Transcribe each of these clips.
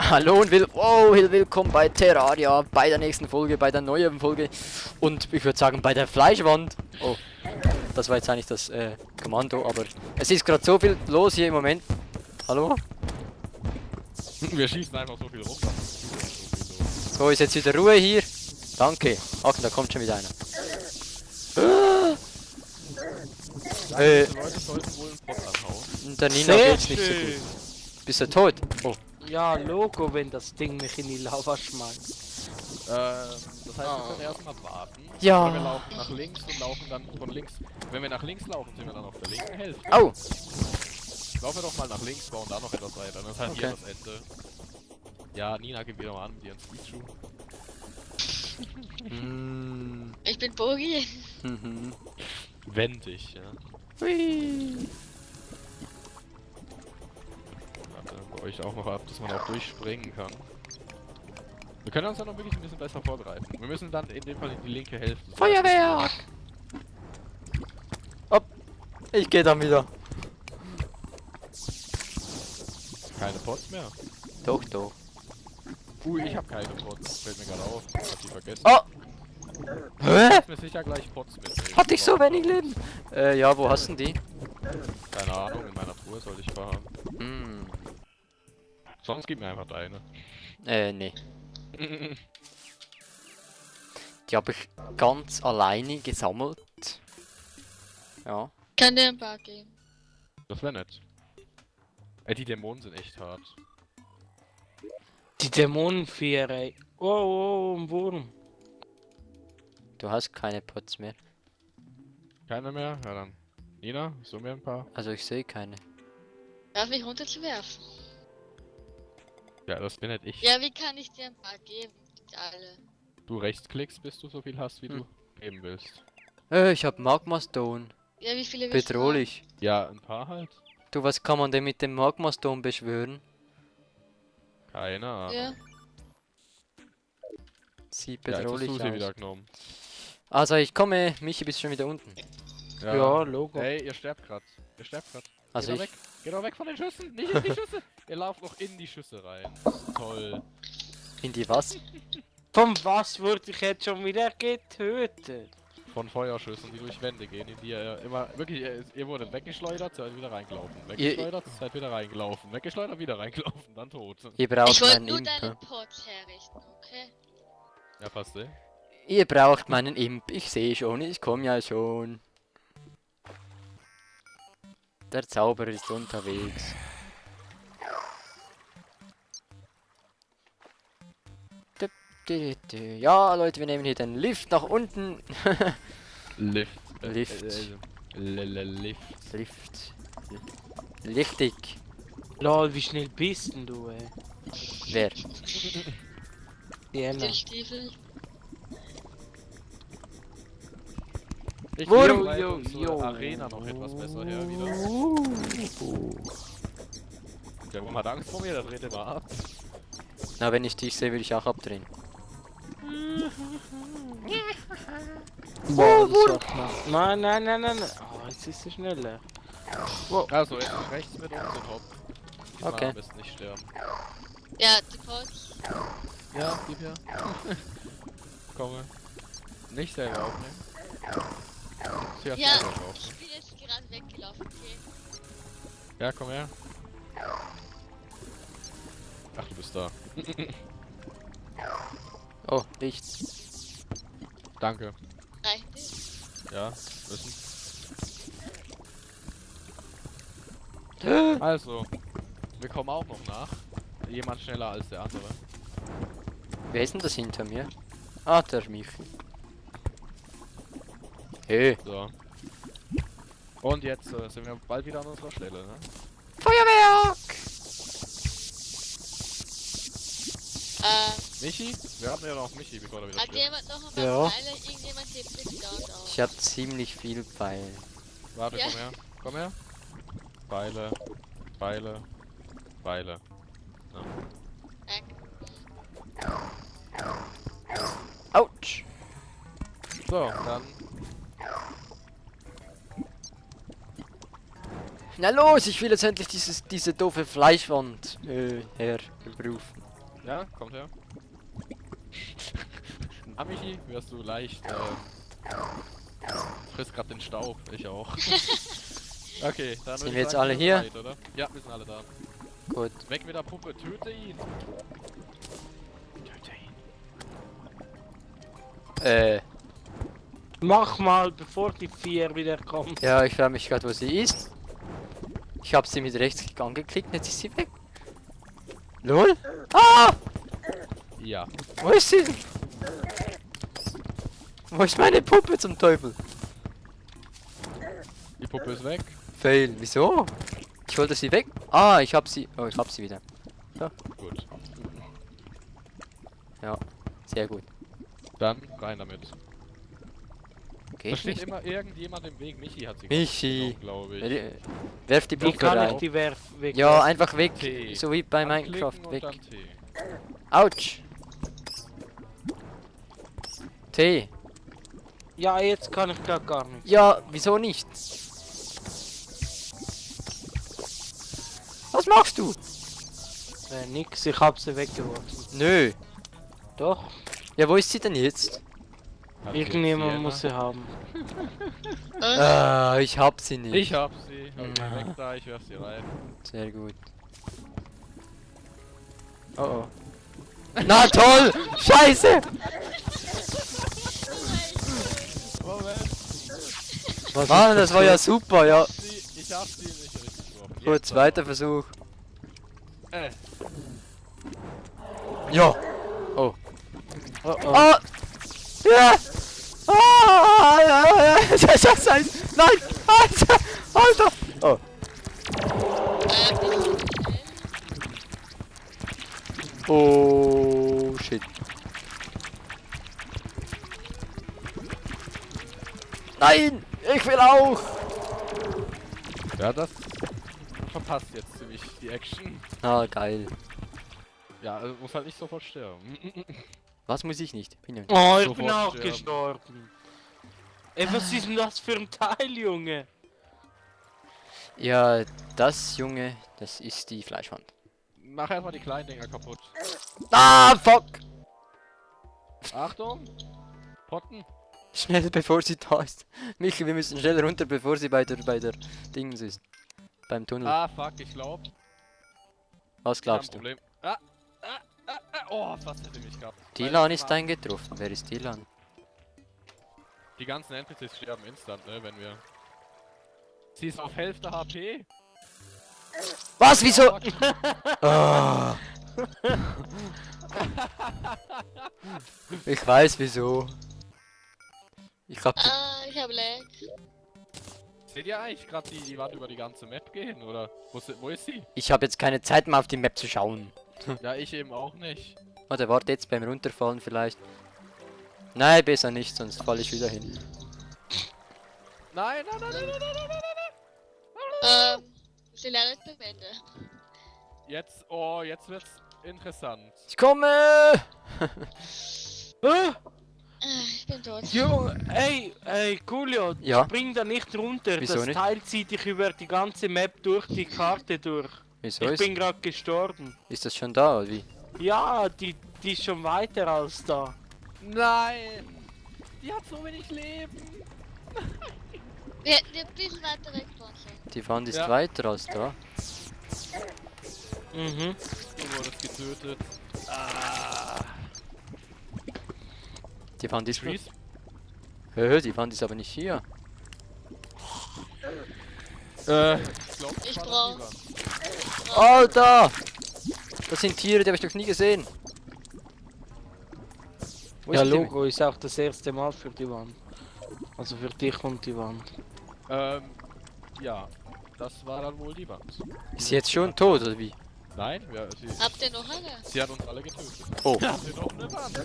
Hallo und willkommen bei Terraria, bei der nächsten Folge, bei der neuen Folge und ich würde sagen bei der Fleischwand. Oh, das war jetzt eigentlich das Kommando, aber es ist gerade so viel los hier im Moment. Hallo? Wir schießen einfach so viel rum. So, ist jetzt wieder Ruhe hier. Danke. Ach, da kommt schon wieder einer. Die Leute sollten wohl einen Pott anhauen. Der Nina Sehr geht's nicht so schön. gut. Bist du tot? Oh. Ja, Logo, wenn das Ding mich in die Lava schmeißt. Das heißt, wir können erstmal warten. Ja. Oder wir laufen nach links und laufen dann von links. Wenn wir nach links laufen, sind wir dann auf der linken Hälfte. Au! Laufen wir doch mal nach links, bauen da noch etwas weiter. Dann ist halt Okay. hier das Ende. Ja, Nina geht wieder mal an mit ihren Speedschuhen. Ich bin Bogi. Mhm. Wendig, ja. Hui. Warte, bei euch auch noch ab, dass man auch durchspringen kann. Wir können uns dann noch wirklich ein bisschen besser vorbereiten. Wir müssen dann in dem Fall in die linke Hälfte. Feuerwehr! Hopp! Ich gehe dann wieder. Keine Pots mehr. Doch, doch. Ich hab keine Pots. Fällt mir gerade auf. Hab die vergessen. Oh! Hä? Ich mir sicher gleich Pots mitnehmen. Hatte ich so wenig Leben? Ja, wo hast du die? Keine Ahnung, in meiner Truhe sollte ich haben. Hm. Sonst gib mir einfach deine. Nee. Die habe ich ganz alleine gesammelt. Ja. Kann dir ein paar geben. Das wäre nett. Die Dämonen sind echt hart. Die Dämonenviere, ey. Oh, ein Wurm. Du hast keine Pots mehr. Keine mehr? Ja dann. Nina, so mir ein paar? Also ich sehe keine. Darf mich runterzuwerfen? Ja, das bin nicht ich. Ja, wie kann ich dir ein paar geben? Nicht alle. Du rechtsklickst, bis du so viel hast, wie du geben willst. Ich hab Magma Stone. Ja, wie viele willst du haben? Bedrohlich. Ja, ein paar halt. Du, was kann man denn mit dem Magma Stone beschwören? Keine Ahnung. Ja. Sieht Ja, jetzt hast bedrohlich du sie aus. wieder genommen. Also ich komme, Michi bist schon wieder unten. Ja, Logo. Ey, ihr sterbt grad. Ihr sterbt grad. Also Geht doch ich. weg. Geht doch weg von den Schüssen. Nicht in die Schüsse. Ihr lauft noch in die Schüsse rein. Toll. In die was? Von was wurde ich jetzt schon wieder getötet? Von Feuerschüssen, die durch Wände gehen, in die ihr immer wirklich, ihr wurdet weggeschleudert, seid wieder reingelaufen. Weggeschleudert, seid wieder reingelaufen. Weggeschleudert, wieder reingelaufen, dann tot. Ihr braucht Ich wollte meinen nur Imp. deine hä? Pots herrichten, okay? Ja, passt, eh. Ihr braucht meinen Imp. Ich sehe schon, ich komme ja schon. Der Zauberer ist unterwegs. Ja, Leute, wir nehmen hier den Lift nach unten. Lift. Lift. Lift. Lift. Richtig. Lol, wie schnell bist denn du, ey? Wer? Jena. Stillstiefel. Ich Wurm. leite Jo, unsere jo. Arena noch etwas besser her wieder. Der Wurm hat Angst vor mir, der dreht immer ab. Na, wenn ich dich sehe, will ich auch abdrehen. Boah, das sagt man. Nein. Oh, jetzt ist sie schneller. Also, jetzt rechts mit uns und hopp. Diesmal Okay. am besten nicht sterben. Ja, die Pots. Ja, gib her. Komme. Nicht selber aufnehmen. Zuerst Ja, selber drauf. ich bin jetzt gerade weggelaufen, okay? Ja, komm her. Ach, du bist da. Oh, Licht. Danke. Reicht nicht? Ja, müssen. Also, wir kommen auch noch nach. Jemand schneller als der andere. Wer ist denn das hinter mir? Ah, der Michi. Hey. So. Und jetzt sind wir bald wieder an unserer Stelle, ne? Feuerwerk! Michi? Wir hatten ja noch Michi, bevor er wieder Hat stirbt. jemand noch ein paar Ja. Pfeile? Irgendjemand hebt mich dort auf. Ich hab ziemlich viel Pfeil. Warte, Ja. komm her. Komm her. Pfeile. Pfeile. Pfeile. Autsch! So, dann. Na los, ich will jetzt endlich diese doofe Fleischwand herberufen. Ja, kommt her. Amichi, wirst du leicht, frisst grad den Staub, ich auch. Okay, dann Sind würde wir ich jetzt sagen, alle wir hier? sind bereit, oder? Ja, wir sind alle da. Gut. Weg mit der Puppe, töte ihn! Töte ihn. Mach mal, bevor die 4 wieder kommt. Ja, ich frage mich gerade, wo sie ist. Ich habe sie mit Rechtsklick angeklickt, jetzt ist sie weg. LOL? Ah! Ja. Wo ist sie? Wo ist meine Puppe zum Teufel? Die Puppe ist weg. Fail. Wieso? Ich wollte sie weg. Ah, ich hab sie. Oh, ich hab sie wieder. Gut. Ja, sehr gut. Dann rein damit. Okay, Da ich steht nicht. immer irgendjemand im Weg. Michi hat sie Michi. glaube ich. Werf die Wie Puppe kann ich rein. die weg? Ja, einfach weg. T. So wie bei Anklicken Minecraft. und Weg. dann T. Autsch. T. Ja, jetzt kann ich gar nicht. Ja, wieso nicht? Was machst du? Nix, ich hab sie weggeworfen. Nö. Doch, Ja, wo ist sie denn jetzt? Hat sie irgendjemand Sienna? muss sie haben. Ah, ich hab sie nicht. Ich hab sie. Okay, Ja. weg da, ich werf sie rein. Sehr gut. Oh oh. Na toll! Scheiße! Moment. Mann, das war ja super, ja. Ich hab sie nicht richtig geworfen. Gut, Jetzt zweiter aber. Versuch. Äh, Ja. Oh. Oh, oh. Ah! Ja! Ah! Ja, ja, Scheiße! Nein! Alter! Alter! Oh. Oh, shit. Nein! Ich will auch! ja, das verpasst jetzt ziemlich die Action. Ah, geil. Ja, also muss halt nicht sofort sterben. Was muss ich nicht? Bin ja nicht. Oh, ich Sofort bin auch sterben. gestorben. Ey, was ist denn das für ein Teil, Junge? Ja, das, Junge, das ist die Fleischwand. Mach einfach die kleinen Dinger kaputt. Ah, fuck! Achtung! Potten! Schnell, bevor sie da ist. Michael, wir müssen schnell runter, bevor sie bei der Dings ist. Beim Tunnel. Ah, fuck, ich glaub. Was glaubst du? Problem. Oh, fast hätte mich gehabt. Dylan ist eingetroffen. Wer ist Dylan? Die ganzen NPCs sterben instant, ne, wenn wir... Sie ist auf Hälfte HP. Was? Wieso? Ah. Ich weiß wieso. Ich hab. Ich hab Lag. Seht ihr eigentlich gerade die Wand über die ganze Map gehen, oder? Wo ist sie? Ich habe jetzt keine Zeit mehr auf die Map zu schauen. Ja, ich eben auch nicht. Warte, warte jetzt beim Runterfallen vielleicht. Nein, besser nicht, sonst falle ich wieder hin. Nein, nein, nein, nein, nein, nein, nein, nein. Sie lernen beim Ende. Jetzt, oh, jetzt wird's interessant. Ich komme! Ich bin tot. Junge, ey, Coolio, Ja? spring da nicht runter. Wieso das nicht? Teil zieht dich über die ganze Map durch die Karte durch. Wieso Ich ist, bin gerade gestorben. ist das schon da oder wie? Ja, die ist schon weiter als da. Nein! Die hat so wenig Leben! Wir hätten ein bisschen weiter weg fahren sollen. Die Wand ist Ja. weiter als da. Mhm. Du wurdest getötet. Die Wand ist. Freeze. Die Wand ist aber nicht hier. Ich glaub, Ich das war brauch- das lieber. Alter! Das sind Tiere, die habe ich noch nie gesehen. Wo Ja, ist die- Logo ist auch das erste Mal für die Wand. Also für dich und die Wand. Ja. Das war dann wohl die Wand. Ist sie jetzt schon tot oder wie? Nein, Habt ihr noch eine? sie hat uns alle getötet. Oh. Ja, wir noch eine Wand.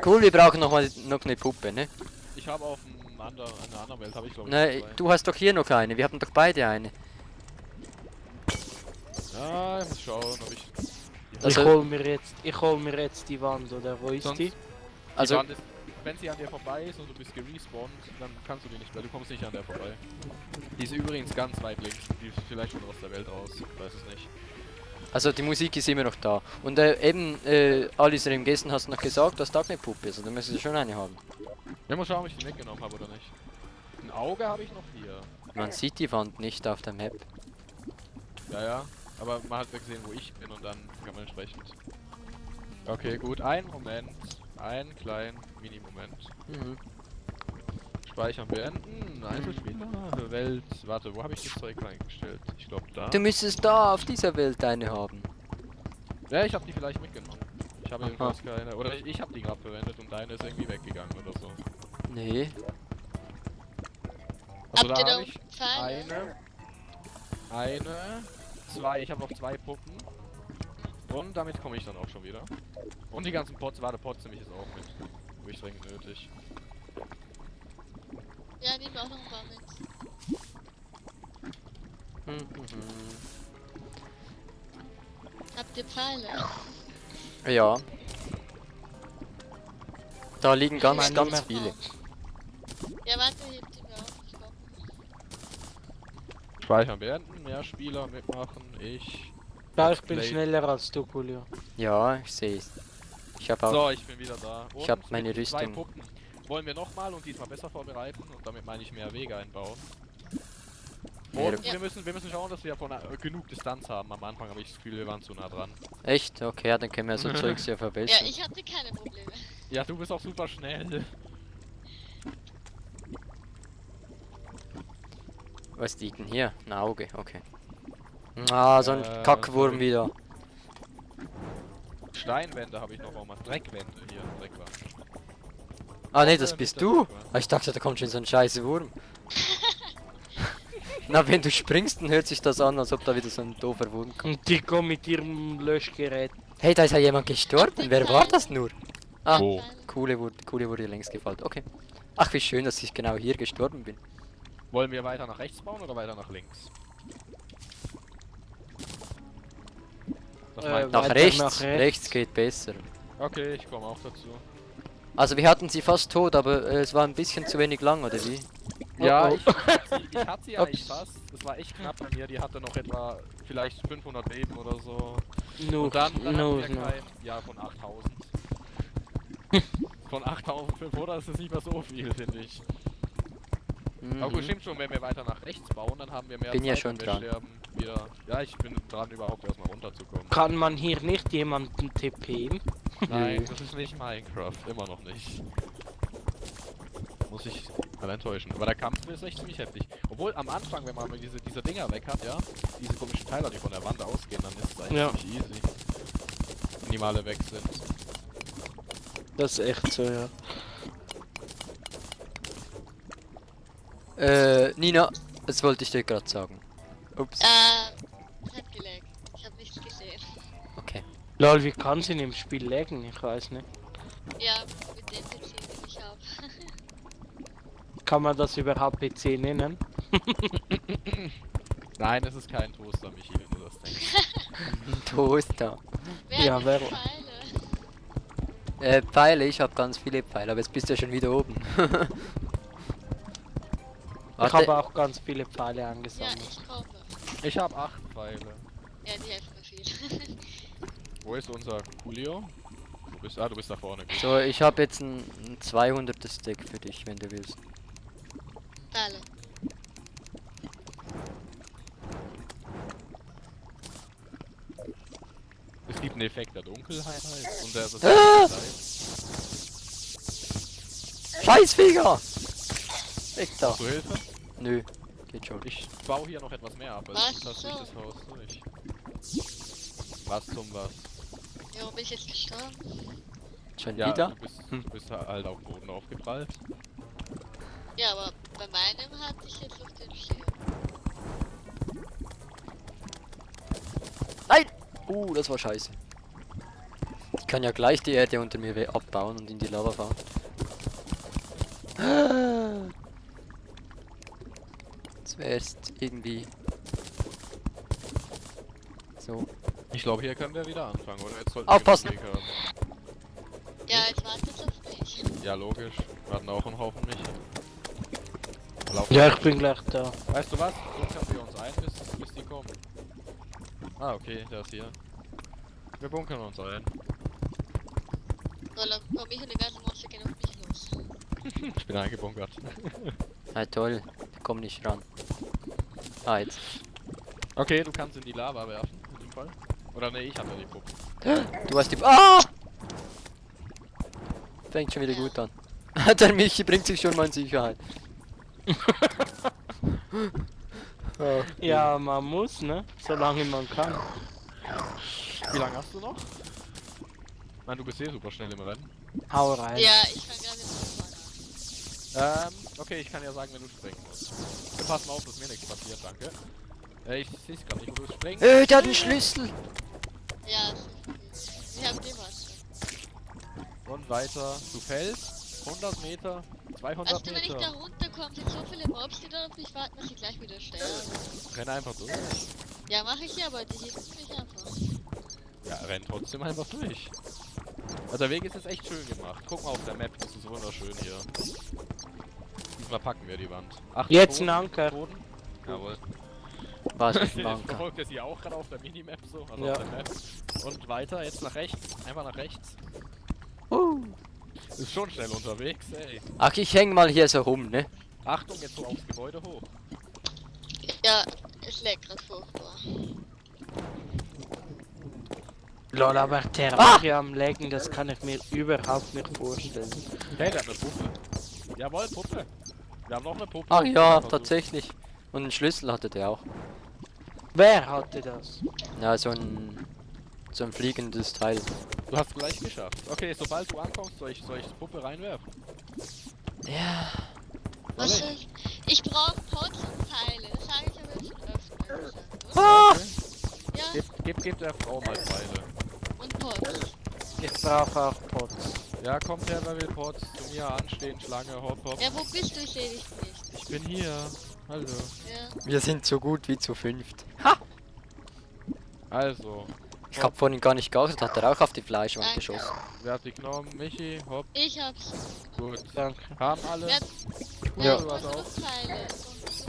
Cool, wir brauchen noch eine Puppe, ne? Ich habe auf einer anderen Welt, habe ich glaube ich Nein, zwei. du hast doch hier noch eine. Wir hatten doch beide eine. Ja, ich muss schauen, ob ich... Also- Ich hol mir jetzt die Wand, oder wo ist Sonst- die? Also, Die Wand ist, wenn sie an dir vorbei ist und du bist gerespawnt, dann kannst du die nicht mehr, du kommst nicht an der vorbei. Die ist übrigens ganz weit links, die ist vielleicht schon aus der Welt raus, ich weiß es nicht. Also die Musik ist immer noch da. Und eben, Alice Remgessen hast du noch gesagt, dass da eine Puppe ist. Also da müssen sie schon eine haben. Wir muss schauen, ob ich die mitgenommen habe oder nicht. Ein Auge habe ich noch hier. Man sieht die Wand nicht auf der Map. Ja, ja. Aber man hat ja gesehen, wo ich bin und dann kann man entsprechend. Okay, gut. Ein Moment. Einen kleinen Mini-Moment. Mhm. Speichern beenden. Einzelspieler. Welt. Warte, wo habe ich das Zeug reingestellt? Ich glaube da. Du müsstest da auf dieser Welt eine haben. Ja, ich habe die vielleicht mitgenommen. Ich habe Aha. jedenfalls keine. Oder ich habe die gerade verwendet und deine ist irgendwie weggegangen oder so. Nee. Also Habt ihr da da habe ich Pfeile? zwei. Ich habe noch 2 Puppen. Und damit komme ich dann auch schon wieder. Und die ganzen Pots. Warte, Pots nehme ich jetzt auch mit. Habe ich dringend nötig. Ja, nehmen wir auch noch ein paar mit. Habt ihr Pfeile? Ja. Da liegen ganz, Meine ganz mehr. viele. Ja, warte, hebt die mir auf. Ich komm. Speichern beenden. Mehr Spieler mitmachen. Ich. Ja, ich bin Play. schneller als du, Julio. Ja, ich sehe es. Ich habe auch. So, ich bin wieder da. Ich hab meine mit den 2 Rüstung. Puppen wollen wir nochmal und diesmal besser vorbereiten. Und damit meine ich mehr Wege einbauen. Und Ja. wir müssen schauen, dass wir von genug Distanz haben. Am Anfang habe ich das Gefühl, wir waren zu nah dran. Echt? Okay, ja, dann können wir so Zeugs ja Ja, verbessern. ich hatte keine Probleme. Ja, du bist auch super schnell. Was liegt denn hier? Ein Auge, okay. Ah, so ein Kackwurm sorry. wieder. Steinwände habe ich noch mal. Dreckwände hier, Dreckwand. Ah ne, das mit bist der du? Dreckwand. Ah, ich dachte, da kommt schon so ein scheiß Wurm. Na, wenn du springst, dann hört sich das an, als ob da wieder so ein doofer Wurm kommt. Und die kommen mit ihrem Löschgerät. Hey, da ist ja jemand gestorben. Wer war das nur? Ah, Wo? Kuhle wurde längst gefallen. Okay. Ach, wie schön, dass ich genau hier gestorben bin. Wollen wir weiter nach rechts bauen oder weiter nach links? Was meinst Nach Weiter rechts. nach rechts. Rechts geht besser. du? Okay, ich komme auch dazu. Also wir hatten sie fast tot, aber es war ein bisschen zu wenig lang, oder wie? Ja, Oh, oh. ich hatte sie Ups. eigentlich fast. Das war echt knapp bei mir. Die hatte noch etwa vielleicht 500 Leben oder so. Nur, Und dann hatten nur, wir kein... Ja, von 8000. Von 8500 ist das nicht mehr so viel, finde ich. Mhm. Aber gut, stimmt schon, wenn wir weiter nach rechts bauen, dann haben wir mehr Bin Zeit, ja schon wenn wir dran. sterben. Wieder. Ja, ich bin dran, überhaupt erstmal runterzukommen. Kann man hier nicht jemanden TPen? Nein, das ist nicht Minecraft, immer noch nicht. Muss ich mal enttäuschen. Aber der Kampf ist echt ziemlich heftig. Obwohl am Anfang, wenn man mal diese Dinger weg hat, ja, diese komischen Teile, die von der Wand ausgehen, dann ist es eigentlich Ja. ziemlich easy. Wenn die mal alle weg sind. Das ist echt so, ja. Nina, das wollte ich dir gerade sagen. Ups. Es hat geleckt. Ich habe nichts gesehen. Okay. Lol, wie kann sie in dem Spiel laggen? Ich weiß nicht. Ja, mit dem PC, den ich habe. Kann man das überhaupt PC nennen? Nein, es ist kein Toaster, Michi, wenn du das denkst. Toaster. Wer Ja, hat wer- die Pfeile? Pfeile, ich habe ganz viele Pfeile, aber jetzt bist du ja schon wieder oben. Ich habe auch ganz viele Pfeile Ja, angesammelt. ich komme. Ich habe 8 Pfeile. Ja, die helfen mir viel. Wo ist unser Coolio? Du bist da vorne. Gut. So, ich habe jetzt ein 200er Stack für dich, wenn du willst. Pfeile. Es gibt einen Effekt der Dunkelheit und der ist Ah! Scheißviecher! Weg da! Hast du Hilfe? Nö, geht schon. Ich baue hier noch etwas mehr ab, weil Was? sonst hast du nicht So. das Haus durch. Was zum was? Warum bin ich jetzt gestorben? Schon Ja, wieder? du bist halt auf den Boden aufgeprallt. Ja, aber bei meinem hatte ich jetzt auf den Schirm. Nein! Das war scheiße. Ich kann ja gleich die Erde unter mir abbauen und in die Lava fahren. Das wäre jetzt irgendwie... So. Ich glaube, hier können wir wieder anfangen, oder? Jetzt sollten Aufpassen. wir genug Weg haben. Ja, jetzt wartet auf mich. Ja, logisch. Wir hatten auch einen Haufen mich. Lauf Ja, ich bin gleich da. Weißt du was? So können wir uns ein, bis die kommen. Ah, okay, der ist hier. Wir bunkern uns ein. Weil dann komm ich und die ganzen Monster gehen auf mich los. Ich bin eingebunkert. Ah, toll. Ich komm nicht ran. Ah, jetzt. Okay, du kannst in die Lava werfen, in dem Fall. Oder nee, ich hab ja die Puppe. Du hast die... Ah! Fängt schon wieder gut an. Der Michi bringt sich schon mal in Sicherheit. Oh. Ja, man muss, ne? Solange man kann. Wie lange hast du noch? Nein, du bist eh super schnell im Rennen. Hau rein. Ja, ich kann gerade den Anfang an. Okay, ich kann ja sagen, wenn du springen musst. Wir passen auf, dass mir nichts passiert, danke. Ich seh's grad nicht, wo du springst. Der hat einen Schlüssel. Ja, das ist okay. Wir haben den was. Und weiter. Du fällst 100 Meter, 200 Also wenn ich da Meter. runterkomme, sind so viele Mobs, die da auf mich warten, dass ich gleich wieder sterbe. Renn einfach durch. Ja, mache ich ja, aber die hitten mich einfach. Ja, renn trotzdem einfach durch. Also der Weg ist jetzt echt schön gemacht. Guck mal auf der Map, das ist wunderschön hier. Diesmal packen wir die Wand. Achtung, Jetzt Boden, ein Anker. Boden. Jawohl. Was ist ein Ich Banker? verfolgt das hier auch gerade auf der Minimap so, also Ja. auf der Map. Und weiter, jetzt nach rechts, einfach nach rechts. Ist schon schnell unterwegs, ey. Ach, ich häng mal hier so rum, ne? Achtung, jetzt so aufs Gebäude hoch. Ja, es leckt grad furchtbar. Lol, aber Terraria am Legen, das kann ich mir überhaupt nicht vorstellen. Hey, der hat eine Puppe. Jawohl, Puppe. Wir haben noch eine Puppe. Ach ja, Einfach so. tatsächlich. Und einen Schlüssel hatte der auch. Wer hatte das? Ja, so ein fliegendes Teil. Du hast gleich geschafft. Okay, sobald du ankommst, soll ich die Puppe reinwerfen? Ja. Was Soll ist? Ich brauche Pots und Pfeile. Das sage ich aber schon öfter gesagt. Ah! Ja, Gib der Frau mal Pfeile. und Pots. Ich brauche auch Pots. Ja, kommt her, wer will Pots. Zu mir anstehen, Schlange, hopp, hopp. Ja, wo bist du? Ich sehe dich nicht. Ich bin hier. Hallo. Ja. Wir sind so gut wie zu fünft. Also, Ich hab vorhin gar nicht geachtet, hat er auch auf die Fleischwand Danke. geschossen. wer hat die genommen? Michi, hopp, Ich hab's. gut. Danke. Haben alle? Wer, Ja, ja, du du hast hast auch. noch Pfeile.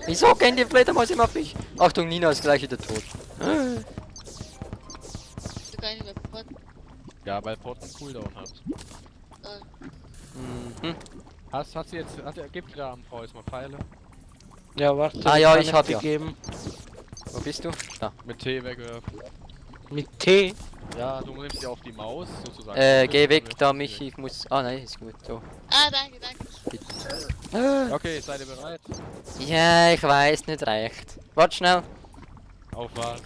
Wieso gehen die Fledermäuse immer auf mich? Achtung, Nina ist gleich wieder tot. Du gar nicht mehr Pot. Ja, weil Pot einen Cooldown hat. Mhm. Hast du jetzt, gib da am Frau jetzt mal Pfeile. Ja, warte. Ah ja, kann ich hab die ja. geben? Wo bist du? Da. Mit T wegwerfen. Mit T? Ja, du nimmst ja auf die Maus sozusagen. Geh Und weg, wirfst da die Michi, weg. ich muss... Ah nein, ist gut, so. Ah, danke, danke. Okay, seid ihr bereit? Ja, ich weiß nicht recht. Warte schnell. Auf was?